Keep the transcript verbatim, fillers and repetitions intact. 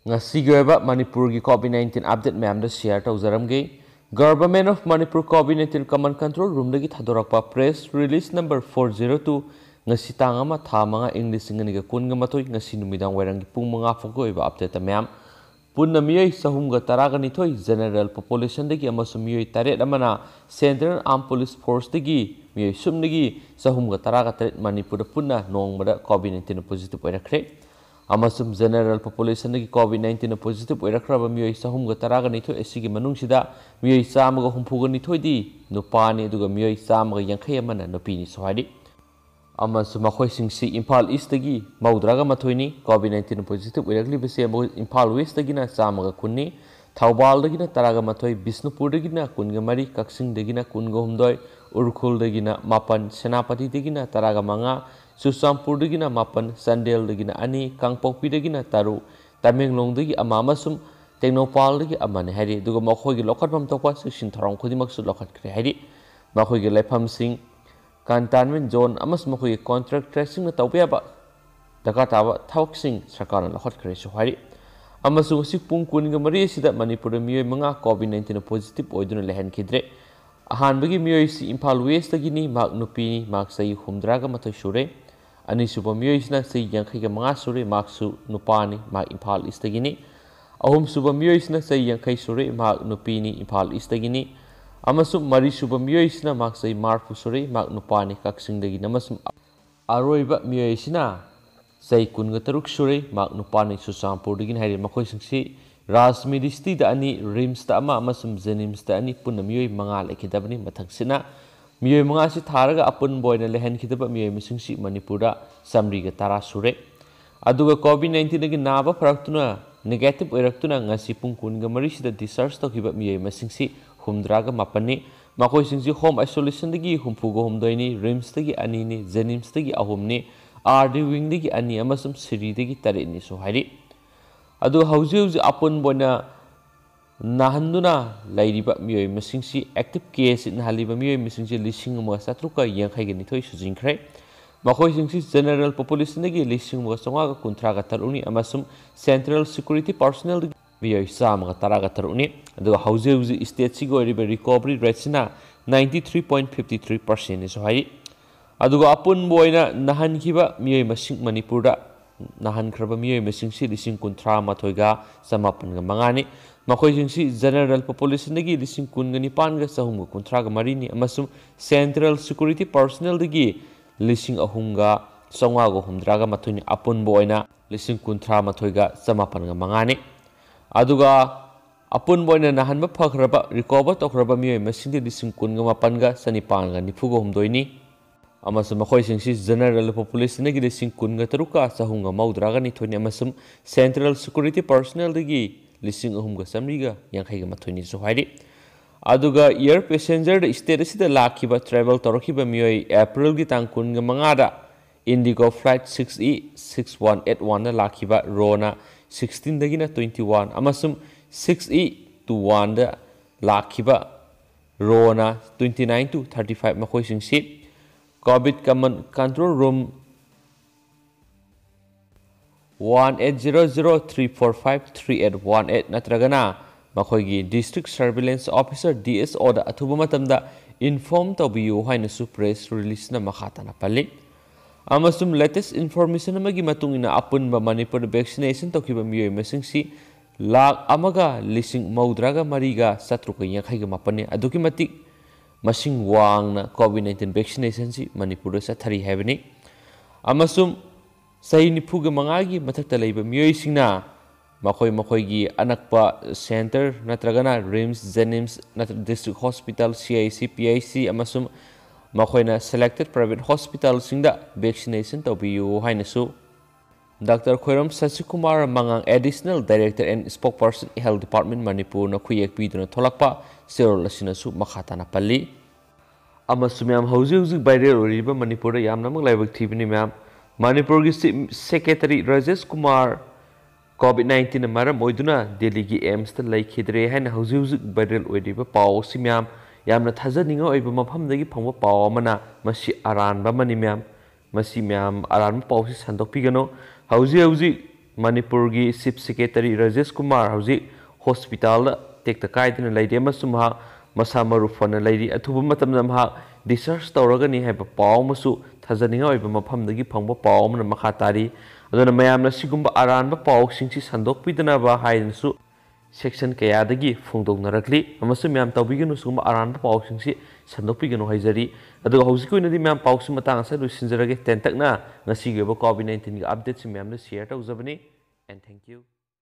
ꯉꯁꯤꯒꯤ ꯑꯣꯏꯕ ꯃꯅꯤꯄꯨꯔꯒꯤ COVID nineteen update ꯃꯌꯥꯝꯗ share ꯇꯧꯖꯔꯝꯒꯦ꯫ Government of Manipur COVID nineteen Command Control Roomꯗꯒꯤ ꯊꯥꯗꯣꯔꯛꯄ press release number four zero two, ꯉꯁꯤ ꯇꯥꯡ ꯑꯃ, ꯊꯥ ꯃꯉꯥ, ꯏꯪ ꯂꯤꯁꯤꯡ ꯑꯅꯤꯒ ꯀꯨꯟꯒ ꯃꯥꯊꯣꯏ, ꯉꯁꯤ ꯅꯨꯃꯤꯗꯥꯡ ꯋꯥꯏꯔꯝꯒꯤ ꯄꯨꯡ ꯃꯉꯥ ꯐꯥꯎꯒꯤ ꯑꯣꯏꯕ update ꯃꯌꯥꯝ꯫ ꯄꯨꯟꯅ ꯃꯤꯑꯣꯏ ꯆꯍꯨꯝꯒ ꯇꯔꯥꯒ ꯅꯤꯊꯣꯏ general populationꯗꯒꯤ ꯑꯃꯁꯨꯡ ꯃꯤꯑꯣꯏ ꯇꯔꯦꯠ ꯑꯃꯅ Central Armed Police Forceꯗꯒꯤ, ꯃꯤꯑꯣꯏ ꯁꯨꯞꯅꯒꯤ ꯆꯍꯨꯝꯒ ꯇꯔꯥꯒ ꯇꯔꯦꯠ ꯃꯅꯤꯄꯨꯔꯗ ꯄꯨꯟꯅ ꯅꯣꯡꯃꯗ COVID nineteen positive ꯑꯣꯏꯔꯛꯈ꯭ꯔꯦ꯫ ꯑꯃꯁꯨꯡ general populationꯗꯒꯤ COVID nineteen positive ꯑꯣꯏꯔꯛꯈ꯭ꯔꯕ ꯃꯤꯑꯣꯏ ꯆꯍꯨꯝꯒ ꯇꯔꯥꯒ ꯅꯤꯊꯣꯏ ꯑꯁꯤꯒꯤ ꯃꯅꯨꯡꯁꯤꯗ ꯃꯤꯑꯣꯏ ꯆꯥꯝꯃꯒ ꯍꯨꯝꯐꯨꯒ ꯅꯤꯊꯣꯏꯗꯤ ꯅꯨꯄꯥꯅꯤ, ꯑꯗꯨꯒ ꯃꯤꯑꯣꯏ ꯆꯥꯝꯃꯒ ꯌꯥꯡꯈꯩ ꯑꯃꯅ ꯅꯨꯄꯤꯅꯤꯁꯨ ꯍꯥꯏꯔꯤ꯫ ꯑꯃꯁꯨꯡ ꯃꯈꯣꯏꯁꯤꯡꯁꯤ ꯏꯝꯐꯥꯜ Eastꯇꯒꯤ ꯃꯧꯗ꯭ꯔꯥꯒ ꯃꯥꯊꯣꯏꯅꯤ, COVID nineteen positive ꯑꯣꯏꯔꯛꯂꯤꯕꯁꯦ ꯃꯈꯣꯏ ꯏꯝꯐꯥꯜ Westꯇꯒꯤꯅ ꯆꯥꯝꯃꯒ ꯀꯨꯟꯅꯤ, ꯊꯧꯕꯥꯜꯗꯒꯤꯅ ꯇꯔꯥꯒ ꯃꯥꯊꯣꯏ, ꯕꯤꯁꯅꯨꯄꯨꯔꯗꯒꯤꯅ ꯀꯨꯟꯒ ꯃꯔꯤ, ꯀꯛꯆꯤꯡꯗꯒꯤꯅ ꯀꯨꯟꯒ ꯍꯨꯝꯗꯣꯏ, ꯎꯈ꯭ꯔꯨꯜꯗꯒꯤꯅ ꯃꯥꯄꯟ, ꯁꯦꯅꯥꯄꯇꯤꯗꯒꯤꯅ ꯇꯔꯥꯒ ꯃꯉꯥ, ꯆꯨꯔꯆꯥꯟꯄꯨꯔꯗꯒꯤꯅ ꯃꯥꯄꯟ, ꯆꯥꯟꯗꯦꯜꯗꯒꯤꯅ ꯑꯅꯤ, ꯀꯥꯡꯄꯣꯛꯄꯤꯗꯒꯤꯅ ꯇꯔꯨꯛ, ꯇꯃꯦꯡꯂꯣꯡꯗꯒꯤ ꯑꯃ ꯑꯃꯁꯨꯡ ꯇꯦꯡꯅꯧꯄꯥꯜꯗꯒꯤ ꯑꯃꯅꯤ ꯍꯥꯏꯔꯤ꯫ ꯑꯗꯨꯒ ꯃꯈꯣꯏꯒꯤ ꯂꯧꯈꯠꯐꯝ ꯊꯣꯛꯄ ꯆꯦꯛꯁꯤꯟ ꯊꯧꯔꯥꯡ ꯈꯨꯗꯤꯡꯃꯛꯁꯨ ꯂꯧꯈꯠꯈ꯭ꯔꯦ ꯍꯥꯏꯔꯤ꯫ ꯃꯈꯣꯏꯒꯤ ꯂꯩꯐꯝꯁꯤꯡ, containment zone ꯑꯃꯁꯨꯡ ꯃꯈꯣꯏꯒꯤ contact tracingꯅ ꯇꯧꯕ ꯌꯥꯕ ꯗꯔꯀꯥꯔ ꯇꯥꯕ ꯊꯕꯛꯁꯤꯡ ꯁꯔꯀꯥꯔꯅ ꯂꯧꯈꯠꯈ꯭ꯔꯦꯁꯨ ꯍꯥꯏꯔꯤ꯫ ꯑꯃꯁꯨꯡ ꯉꯁꯤ ꯄꯨꯡ ꯀꯨꯟꯒ ꯃꯔꯤ ꯑꯁꯤꯗ ꯃꯅꯤꯄꯨꯔꯗ ꯃꯤꯑꯣꯏ ꯃꯉꯥ COVID nineteen positive ꯑꯣꯏꯗꯨꯅ ꯂꯩꯍꯟꯈꯤꯗ꯭ꯔꯦ꯫ ꯑꯍꯥꯟꯕꯒꯤ ꯃꯤꯑꯣꯏꯁꯤ ꯏꯝꯐꯥꯜ Westꯇꯒꯤꯅꯤ, ꯃꯍꯥꯛ ꯅꯨꯄꯤꯅꯤ, ꯃꯍꯥꯛ ꯆꯍꯤ ꯍꯨꯝꯗ꯭ꯔꯥꯒ ꯃꯥꯊꯣꯏ ꯁꯨꯔꯦ꯫ ꯑꯅꯤꯁꯨꯕ ꯃꯤꯑꯣꯏꯁꯤꯅ ꯆꯍꯤ ꯌꯥꯡꯈꯩꯒ ꯃꯉꯥ ꯁꯨꯔꯦ, ꯃꯍꯥꯛꯁꯨ ꯅꯨꯄꯥꯅꯤ, ꯃꯍꯥꯛ ꯏꯝꯐꯥꯜ Eastꯇꯒꯤꯅꯤ꯫ ꯑꯍꯨꯝꯁꯨꯕ ꯃꯤꯑꯣꯏꯁꯤꯅ ꯆꯍꯤ ꯌꯥꯡꯈꯩ ꯁꯨꯔꯦ, ꯃꯍꯥꯛ ꯅꯨꯄꯤꯅꯤ, ꯏꯝꯐꯥꯜ Eastꯇꯒꯤꯅꯤ꯫ ꯑꯃꯁꯨꯡ ꯃꯔꯤꯁꯨꯕ ꯃꯤꯑꯣꯏꯁꯤꯅ ꯃꯍꯥꯛ ꯆꯍꯤ ꯃꯔꯤꯐꯨ ꯁꯨꯔꯦ, ꯃꯍꯥꯛ ꯅꯨꯄꯥꯅꯤ, ꯀꯛꯆꯤꯡꯗꯒꯤꯅꯤ꯫ ꯑꯃꯁꯨꯡ ꯑꯔꯣꯏꯕ ꯃꯤꯑꯣꯏ ꯑꯁꯤꯅ ꯆꯍꯤ ꯀꯨꯟꯒ ꯇꯔꯨꯛ ꯁꯨꯔꯦ, ꯃꯍꯥꯛ ꯅꯨꯄꯥꯅꯤ, ꯆꯨꯔꯆꯥꯟꯄꯨꯔꯗꯒꯤꯅꯤ ꯍꯥꯏꯔꯤ꯫ ꯃꯈꯣꯏꯁꯤꯡꯁꯤ ꯔꯥꯖ ꯃꯤꯗꯤꯁꯇꯤꯗ ꯑꯅꯤ, ꯔꯤꯝꯁꯇ ꯑꯃ ꯑꯃꯁꯨꯡ ꯖꯦꯅꯤꯝꯁꯇ ꯑꯅꯤ, ꯄꯨꯟꯅ ꯃꯤꯑꯣꯏ ꯃꯉꯥ ꯂꯩꯈꯤꯗꯕꯅꯤ꯫ ꯃꯊꯪꯁꯤꯅ ꯃꯤꯑꯣꯏ ꯃꯉꯥ ꯑꯁꯤ ꯊꯥꯔꯒ ꯑꯄꯨꯟꯕ ꯑꯣꯏꯅ ꯂꯩꯍꯟꯈꯤꯗꯕ ꯃꯤꯑꯣꯏ ꯃꯁꯤꯡꯁꯤ ꯃꯅꯤꯄꯨꯔꯗ ꯆꯥꯃꯔꯤꯒ ꯇꯔꯥ ꯁꯨꯔꯦ꯫ ꯑꯗꯨꯒ COVID nineteenꯗꯒꯤ ꯅꯥꯕ ꯐꯔꯛꯇꯨꯅ negative ꯑꯣꯏꯔꯛꯇꯨꯅ ꯉꯁꯤ ꯄꯨꯡ ꯀꯨꯟꯒ ꯃꯔꯤꯁꯤꯗ discharge ꯇꯧꯈꯤꯕ ꯃꯤꯑꯣꯏ ꯃꯁꯤꯡꯁꯤ ꯍꯨꯝꯗ꯭ꯔꯥꯒ ꯃꯥꯄꯟꯅꯤ꯫ ꯃꯈꯣꯏꯁꯤꯡꯁꯤ home isolationꯗꯒꯤ ꯍꯨꯝꯐꯨꯒ ꯍꯨꯝꯗꯣꯏꯅꯤ, ꯔꯤꯝꯁꯇꯒꯤ ꯑꯅꯤꯅꯤ, ꯖꯦꯅꯤꯝꯁꯇꯒꯤ ꯑꯍꯨꯝꯅꯤ, RD wingꯗꯒꯤ ꯑꯅꯤ ꯑꯃꯁꯨꯡ ꯁꯤꯔꯤꯗꯒꯤ ꯇꯔꯦꯠꯅꯤꯁꯨ ꯍꯥꯏꯔꯤ꯫ ꯑꯗꯨꯒ ꯍꯧꯖꯤꯛ ꯍꯧꯖꯤꯛ ꯑꯄꯨꯟꯕ ꯑꯣꯏꯅ ꯅꯥꯍꯟꯗꯨꯅ ꯂꯩꯔꯤꯕ ꯃꯤꯑꯣꯏ ꯃꯁꯤꯡꯁꯤ, active case ꯅꯥꯍꯜꯂꯤꯕ ꯃꯤꯑꯣꯏ ꯃꯁꯤꯡꯁꯤ ꯂꯤꯁꯤꯡ ꯑꯃꯒ ꯆꯥꯇ꯭ꯔꯨꯛꯀ ꯌꯥꯡꯈꯩꯒ ꯅꯤꯊꯣꯏ ꯁꯨꯖꯤꯟꯈ꯭ꯔꯦ꯫ ꯃꯈꯣꯏꯁꯤꯡꯁꯤ general populationꯗꯒꯤ ꯂꯤꯁꯤꯡ ꯑꯃꯒ ꯆꯥꯝꯃꯉꯥꯒ ꯀꯨꯟꯊ꯭ꯔꯥꯒ ꯇꯔꯨꯛꯅꯤ ꯑꯃꯁꯨꯡ central security personnelꯗꯒꯤ ꯃꯤꯑꯣꯏ ꯆꯥꯝꯃꯒ ꯇꯔꯥꯒ ꯇꯔꯨꯛꯅꯤ꯫ ꯑꯗꯨꯒ ꯍꯧꯖꯤꯛ ꯍꯧꯖꯤꯛ stateꯁꯤꯒꯤ ꯑꯣꯏꯔꯤꯕ recovery rateꯁꯤꯅ ninety three point fifty three percentꯅꯤꯁꯨ ꯍꯥꯏꯔꯤ꯫ ꯑꯗꯨꯒ ꯑꯄꯨꯟꯕ ꯑꯣꯏꯅ ꯅꯥꯍꯟꯈꯤꯕ ꯃꯤꯑꯣꯏ ꯃꯁꯤꯡ ꯃꯅꯤꯄꯨꯔꯗ ꯅꯥꯍꯟꯈ꯭ꯔꯕ ꯃꯤꯑꯣꯏ ꯃꯁꯤꯡꯁꯤ ꯂꯤꯁꯤꯡ ꯀꯨꯟꯊ꯭ꯔꯥ ꯃꯥꯊꯣꯏꯒ ꯆꯃꯥꯄꯟꯒ ꯃꯉꯥꯅꯤ꯫ ꯃꯈꯣꯏꯁꯤꯡꯁꯤ general populationꯗꯒꯤ ꯂꯤꯁꯤꯡ ꯀꯨꯟꯒ ꯅꯤꯄꯥꯟꯒ ꯆꯍꯨꯝꯒ ꯀꯨꯟꯊ꯭ꯔꯥꯒ ꯃꯔꯤꯅꯤ ꯑꯃꯁꯨꯡ central security personnelꯗꯒꯤ ꯂꯤꯁꯤꯡ ꯑꯍꯨꯝꯒ ꯆꯥꯝꯃꯉꯥꯒ ꯍꯨꯝꯗ꯭ꯔꯥꯒ ꯃꯥꯊꯣꯏꯅꯤ꯫ ꯑꯄꯨꯟꯕ ꯑꯣꯏꯅ ꯂꯤꯁꯤꯡ ꯀꯨꯟꯊ꯭ꯔꯥ ꯃꯥꯊꯣꯏꯒ ꯆꯃꯥꯄꯟꯒ ꯃꯉꯥꯅꯤ꯫ ꯑꯗꯨꯒ ꯑꯄꯨꯟꯕ ꯑꯣꯏꯅ ꯅꯥꯍꯟꯕ ꯐꯈ꯭ꯔꯕ, recover ꯇꯧꯈ꯭ꯔꯕ ꯃꯤꯑꯣꯏ ꯃꯁꯤꯡꯗꯤ ꯂꯤꯁꯤꯡ ꯀꯨꯟꯒ ꯃꯥꯄꯟꯒ ꯆꯅꯤꯄꯥꯟꯒ ꯅꯤꯐꯨꯒ ꯍꯨꯝꯗꯣꯏꯅꯤ꯫ ꯑꯃꯁꯨꯡ ꯃꯈꯣꯏꯁꯤꯡꯁꯤ general populationꯗꯒꯤ ꯂꯤꯁꯤꯡ ꯀꯨꯟꯒ ꯇꯔꯨꯛꯀ ꯆꯍꯨꯝꯒ ꯃꯧꯗ꯭ꯔꯥꯒ ꯅꯤꯊꯣꯏꯅꯤ ꯑꯃꯁꯨꯡ central security personnelꯗꯒꯤ ꯂꯤꯁꯤꯡ ꯑꯍꯨꯝꯒ ꯆꯥꯃꯔꯤꯒ ꯌꯥꯡꯈꯩꯒ ꯃꯥꯊꯣꯏꯅꯤꯁꯨ ꯍꯥꯏꯔꯤ꯫ ꯑꯗꯨꯒ air passengerꯗ state ꯑꯁꯤꯗ ꯂꯥꯛꯈꯤꯕ, travel ꯇꯧꯔꯛꯈꯤꯕ ꯃꯤꯑꯣꯏ Aprilꯒꯤ ꯇꯥꯡ ꯀꯨꯟꯒ ꯃꯉꯥꯗ Indigo flight six E six one eight oneꯗ ꯂꯥꯛꯈꯤꯕ ꯔꯣꯅ sixteenꯗꯒꯤꯅ twenty one ꯑꯃꯁꯨꯡ six E two oneꯗ ꯂꯥꯛꯈꯤꯕ ꯔꯣꯅ twenty nine to thirty five, ꯃꯈꯣꯏꯁꯤꯡꯁꯤ COVID Command Control Room one eight zero zero three four five three eight one eight ꯅꯠꯇ꯭ꯔꯒꯅ ꯃꯈꯣꯏꯒꯤ District Surveillance Officer, DSOꯗ ꯑꯊꯨꯕ ꯃꯇꯝꯗ inform ꯇꯧꯕꯤꯌꯨ ꯍꯥꯏꯅꯁꯨ press releaseꯅ ꯃꯈꯥ ꯇꯥꯅ ꯄꯜꯂꯤ꯫ ꯑꯃꯁꯨꯡ latest information ꯑꯃꯒꯤ ꯃꯇꯨꯡ ꯏꯟꯅ ꯑꯄꯨꯟꯕ ꯃꯅꯤꯄꯨꯔꯗ vaccination ꯇꯧꯈꯤꯕ ꯃꯤꯑꯣꯏ ꯃꯁꯤꯡꯁꯤ ꯂꯥꯈ ꯑꯃꯒ ꯂꯤꯁꯤꯡ ꯃꯧꯗ꯭ꯔꯥꯒ ꯃꯔꯤꯒ ꯆꯥꯇ꯭ꯔꯨꯛꯀ ꯌꯥꯡꯈꯩꯒ ꯃꯥꯄꯟꯅꯤ꯫ ꯑꯗꯨꯛꯀꯤ ꯃꯇꯤꯛ ꯃꯁꯤꯡ ꯋꯥꯡꯅ COVID nineteen vaccinationꯁꯤ ꯃꯅꯤꯄꯨꯔꯗ ꯆꯠꯊꯔꯤ ꯍꯥꯏꯕꯅꯤ꯫ ꯑꯃꯁꯨꯡ ꯆꯍꯤ ꯅꯤꯐꯨꯒ ꯃꯉꯥꯒꯤ ꯃꯊꯛꯇ ꯂꯩꯕ ꯃꯤꯑꯣꯏꯁꯤꯡꯅ ꯃꯈꯣꯏ ꯃꯈꯣꯏꯒꯤ ꯑꯅꯛꯄ center ꯅꯠꯇ꯭ꯔꯒꯅ RIMS, JNIMS ꯅꯠꯇ꯭ꯔ district hospital, CIC, PIC ꯑꯃꯁꯨꯡ ꯃꯈꯣꯏꯅ selected private hospitalꯁꯤꯡꯗ vaccination ꯇꯧꯕꯤꯌꯨ ꯍꯥꯏꯅꯁꯨ Doctor ꯈꯣꯏꯔꯝ ꯁꯁꯤꯀꯨꯃꯥꯔ ꯃꯉꯥꯡ, Additional Director and Spokesperson, Health Department, ꯃꯅꯤꯄꯨꯔꯅ ꯈꯨꯌꯦꯛ ꯄꯤꯗꯨꯅ ꯊꯣꯛꯂꯛꯄ ꯆꯦꯔꯣꯜ ꯑꯁꯤꯅꯁꯨ ꯃꯈꯥ ꯇꯥꯅ ꯄꯜꯂꯤ꯫ ꯑꯃꯁꯨꯡ ꯃꯌꯥꯝ, ꯍꯧꯖꯤꯛ ꯍꯧꯖꯤꯛ viral ꯑꯣꯏꯔꯤꯕ ꯃꯅꯤꯄꯨꯔꯗ ꯌꯥꯝꯅꯃꯛ ꯂꯥꯏꯕꯛ ꯊꯤꯕꯅꯤ ꯃꯌꯥꯝ꯫ ꯃꯅꯤꯄꯨꯔꯒꯤ Chief Secretary Rajesh Kumar COVID nineteenꯅ ꯃꯔꯝ ꯑꯣꯏꯗꯨꯅ ꯗꯦꯜꯂꯤꯒꯤ AIIMSꯇ ꯂꯩꯈꯤꯗ꯭ꯔꯦ ꯍꯥꯏꯅ ꯍꯧꯖꯤꯛ ꯍꯧꯖꯤꯛ viral ꯑꯣꯏꯔꯤꯕ ꯄꯥꯎ ꯑꯁꯤ ꯃꯌꯥꯝ ꯌꯥꯝꯅ ꯊꯥꯖꯅꯤꯡꯉꯥꯏ ꯑꯣꯏꯕ ꯃꯐꯝꯗꯒꯤ ꯐꯪꯕ ꯄꯥꯎ ꯑꯃꯅ꯫ ꯃꯁꯤ ꯑꯔꯥꯟꯕ ꯑꯃꯅꯤ ꯃꯌꯥꯝ꯫ ꯃꯁꯤ ꯃꯌꯥꯝ ꯑꯔꯥꯟꯕ ꯄꯥꯎꯁꯤ ꯁꯟꯗꯣꯛꯄꯤꯒꯅꯨ꯫ ꯍꯧꯖꯤꯛ ꯍꯧꯖꯤꯛ ꯃꯅꯤꯄꯨꯔꯒꯤ ꯆꯤꯐ ꯁꯦꯀ꯭ꯔꯦꯇꯔꯤ ꯔꯥꯖꯦꯁ ꯀꯨꯃꯥꯔ ꯍꯧꯖꯤꯛ ꯍꯣꯁꯄꯤꯇꯥꯜꯗ ꯇꯦꯛꯇ ꯀꯥꯏꯗꯅ ꯂꯩꯔꯤ ꯑꯃꯁꯨꯡ ꯃꯍꯥꯛ ꯃꯁꯥ ꯃꯔꯨ ꯐꯅ ꯂꯩꯔꯤ꯫ ꯑꯊꯨꯕ ꯃꯇꯝꯗ ꯃꯍꯥꯛ ꯗꯤꯁꯆꯥꯔꯖ ꯇꯧꯔꯒꯅꯤ ꯍꯥꯏꯕ ꯄꯥꯎ ꯑꯃꯁꯨ ꯊꯥꯖꯅꯤꯡꯉꯥꯏ ꯑꯣꯏꯕ ꯃꯐꯝꯗꯒꯤ ꯐꯪꯕ ꯄꯥꯎ ꯑꯃꯅ ꯃꯈꯥ ꯇꯥꯔꯤ꯫ ꯑꯗꯨꯅ ꯃꯌꯥꯝꯅ ꯁꯤꯒꯨꯝꯕ ꯑꯔꯥꯟꯕ ꯄꯥꯎꯁꯤꯡꯁꯤ ꯁꯟꯗꯣꯛꯄꯤꯗꯅꯕ ꯍꯥꯏꯅꯁꯨ ꯁꯦꯛꯁꯟ ꯀꯌꯥꯗꯒꯤ ꯐꯣꯡꯗꯣꯛꯅꯔꯛꯂꯤ ꯑꯃꯁꯨꯡ ꯃꯌꯥꯝ ꯇꯧꯕꯤꯒꯅꯨ, ꯁꯤꯒꯨꯝꯕ ꯑꯔꯥꯟꯕ ꯄꯥꯎꯁꯤꯡꯁꯤ ꯁꯟꯗꯣꯛꯄꯤꯒꯅꯨ ꯍꯥꯏꯖꯔꯤ꯫ ꯑꯗꯨꯒ ꯍꯧꯖꯤꯛꯀꯤ ꯑꯣꯏꯅꯗꯤ ꯃꯌꯥꯝ ꯄꯥꯎꯁꯤ ꯃꯇꯥꯡ ꯑꯁꯤꯗ ꯂꯣꯏꯁꯤꯟꯖꯔꯒꯦ꯫ ꯇꯦꯟꯇꯛꯅ ꯉꯁꯤꯒꯤ ꯑꯣꯏꯕ ꯀꯣꯚꯤꯗ ꯅꯥꯏꯟꯇꯤꯟꯒꯤ ꯑꯞꯗꯦꯠꯁꯤ ꯃꯌꯥꯝꯗ ꯁꯤꯌꯔ ꯇꯧꯖꯕꯅꯤ꯫ And thank you.